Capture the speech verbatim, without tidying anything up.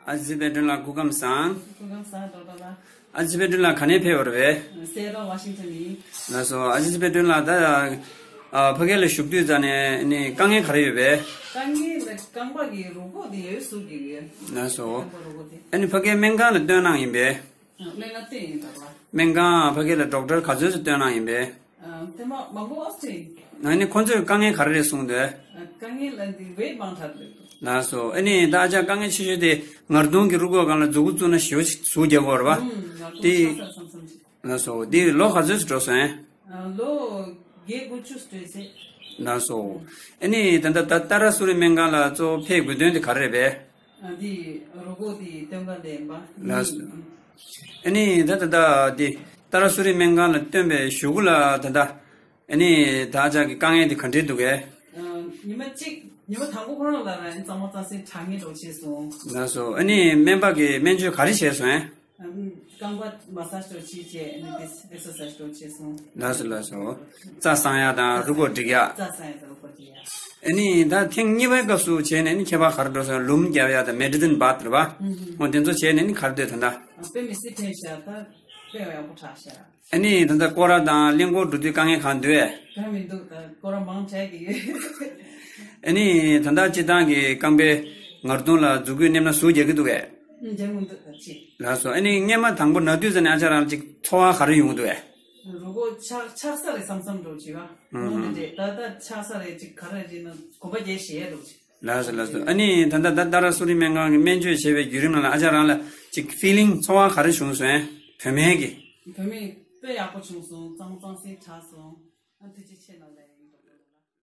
ཨ་ཙི་དཔལ་སྒྲོན་ལགས་སྐུ་ཁམས་བཟང་། སྐུ་ཁམས་བཟང་ཌོག་ཊར་ལགས། ཨ་ཙི་དཔལ་སྒྲོན་ལགས་ག་ནས་ཕེབས་པ་རེད་པས། སེ་ཊལ་ཝ་ཤིང་ཊོན་ནས། ལགས་སོ། ཨ་ཙི་དཔལ་སྒྲོན་ལགས་ད། ཨ། ཕ་གི་ལ་བཞུགས་དུས་ཙ་ནས་ནི་དཀའ་ངལ་ག་རེ་ཡོད་པས། དཀའ་ངལ་ལ་རྐང་པ་གི་རུས་ཁོག་དེ་ཡོད་ཟུག་གི་ཡོད། ལགས་སོ། རྐང་པ་རུས་ཁོག་དེ། ཨ་ནི་ཕ་གིའི་སྨན་ཁང་ལ་སྟོན་གནང་ཡིན་པས། སྨན་ཁང་སྟོན་ཡིན་ད་ལ། སྨན་ཁང་ཕ་གི་ལ་ཌོག་ཊར་ག་ཚོད་ཙམ་སྟོན་གནང་ཡིན་པས། ཨ། དེ་མ་མང་པོ་ཨོ་སི་ཊི། ཨ་ནི་ཁོང་ཚོས་དཀའ་ངལ་ག་རེ་རེད་གསུངས་འདུག། ཨ། དཀའ་ངལ་ལ་འདི་ཝེ་ཊི་མང་དྲགས་རེད། ལགས་སོ། ཨ་ནི་ད་ཨ་ཅག་དཀའ་ངལ་ཆེ་ཤོས་དེ་ངར་གདོང་གི་རུས་ཁོག་སྒང་ལ་མཛུ་གུ་བཙུགས་ན་ཞེ་པོ་ཅིག་ཟུག་རྒྱག་གི་ཡོད་རེད་པ། ཨུམ། ངར་གདོང་དེ་ཆགས་ས་མཚམས་མཚམས་ཤིག། ལགས་སོ། འདི་ལོ་ག་ཚོད་ཙམ་འགྲོ་སོང་། ཨ། ལོ་བརྒྱད་དགུ་བཅུ་ཙམ་འགྲོ་ཚེ། ལགས་སོ། ཨ་ནི་ད་ལྟ་ད་ཏཱ་ར་སུ་རི་སྨན་ཁང་ལ་གཙོ་བོ་ཕེབས་དགོས་དོན་དེ་ག་རེ་རེད་པས། ཨ། འདི་རུས་ཁོག་དེ་སྟོན་ག་སླེབས་པ། ལགས་སོ། ཨ་ནི་ད་ད་ད་འདི་ཏཱ་ར་སུ་རི་སྨན་ཁང་ལ་སྟོན་པའི་གཞུག་གུ་ལ་ད་ད། ཨ་ནི་ད་ཅག་གི་དཀའ་ངལ་དེ་ག་འདྲས་འདུག་གས། ཨ། ཉི་མ་གཅིག་ཉི་མ་དང་པོ་ཁོ་རང་ལ་རང་གཙང་མ་གཙང་སེལ་དྲག་ངེས་འགྲོ་བྱས་སོང་། ལགས་སོ། ཨ་ནི་སྨན་པ་གིས་སྨན་བཅོས་ག་རེ་བྱས་སོང་ཨེ། ཨ། རྐང་པ་མ་སཱ་ཇི་འགྲོ་བྱས་བྱས་ཨ་ནི་དེ་ཨེག་སར་སའི་ཇི་འགྲོ་བྱས་སོང་། ལགས་སོ་ལགས་སོ། རྩ་གསང་ཡག་དང་རུས་ཁོག་སྒྲིག་ཡག། རྩ་གསང་ཡག་དང་རུས་ཁོག་སྒྲིག་ཡག། ཨ་ནི་ད་ཐེངས་གཉིས་པའི་སྐབས་སུ་བྱས་ནས་ནི་ཁྱད་པར་ག་རེ་འགྲོ་སོང་། ལུམ་རྒྱབ་ཡག་དང་མེ་ཌི་སིན་བྷ་ཐི་རེད་པ། ཨུ་ཧུ། འོ་དེ་ཚོ་བྱས་ནས་ནི་ག་རེ་འདུག་ད་ལྟ། ཨ། དཔེ་མི་སྲིད་ཕན་ཤག། ད་དཔེ་ཡག་པོ་དྲག་ཤག། ཨ་ནི་ད་ལྟ་སྐོར་ར་དང་གླེན་ཀོར་འགྲོ་དུས་དཀའ་ངལ་གང་འདུག་ཨེ། གང་མི་འདུག། ད་སྐོར་ར་མང་དྲགས་ཀྱི་ཡོད། ཨ་ནི་ད་ལྟ་སྤྱིར་བཏང་གི་རྐང་པའི་ངར་གདོང་ལ་མཛུ་གུས་མནན་ན་ཟུག་རྒྱག་གི་འདུག་ཨེ། ཨུ། རྒྱག་མི་འདུག་ད་ཅི། ལགས་སོ། ཨ་ནི་སྔན་མ་དང་པོ་ན་དུས་ཙ་ནས་ཨ་ཅག་རང་ལ་ཅིག་ཚོར་བ་ག་རེ་ཡོང་གི་འདུག་ཨེ། རུས་ཁོག་ཆག་ཆག་ས་རེད་བསམ་བསམ་འགྲོ་བྱེད་པ། ཨུ་ཧུ། འོ་དེ་འདྲས་ད་ལྟ་ཆག་ས་རེད་ཅིག་ག་རེ་རེད་ན་གོམ་པ་རྒྱག་ཤེས་ཡ་འགྲོ་བྱེད། ལགས་སོ་ལགས་སོ། ཨ་ནི་ད་ལྟ་ད་ཏཱ་ར་སུ་རི་སྨན་ཁང་གི་སྨན་བཅོས་བྱས་པའི་བརྒྱུད་རིམ་ནང་ལ་ཨ་ཅག་རང་ལ་ཅིག་ཕི་ལིང་ཚོར་བ་ག་རེ་བྱུང་སོང་ཨེ། བུད་མེད་ཀྱི། བུད་མེད་དཔེ་ཡག་པོ་བྱུང་སོང་། གཙང་གཙང་སེ་དྲག་སོང་། ཨ། ཐུགས་རྗེ་ཆེ་གནང་ལེ།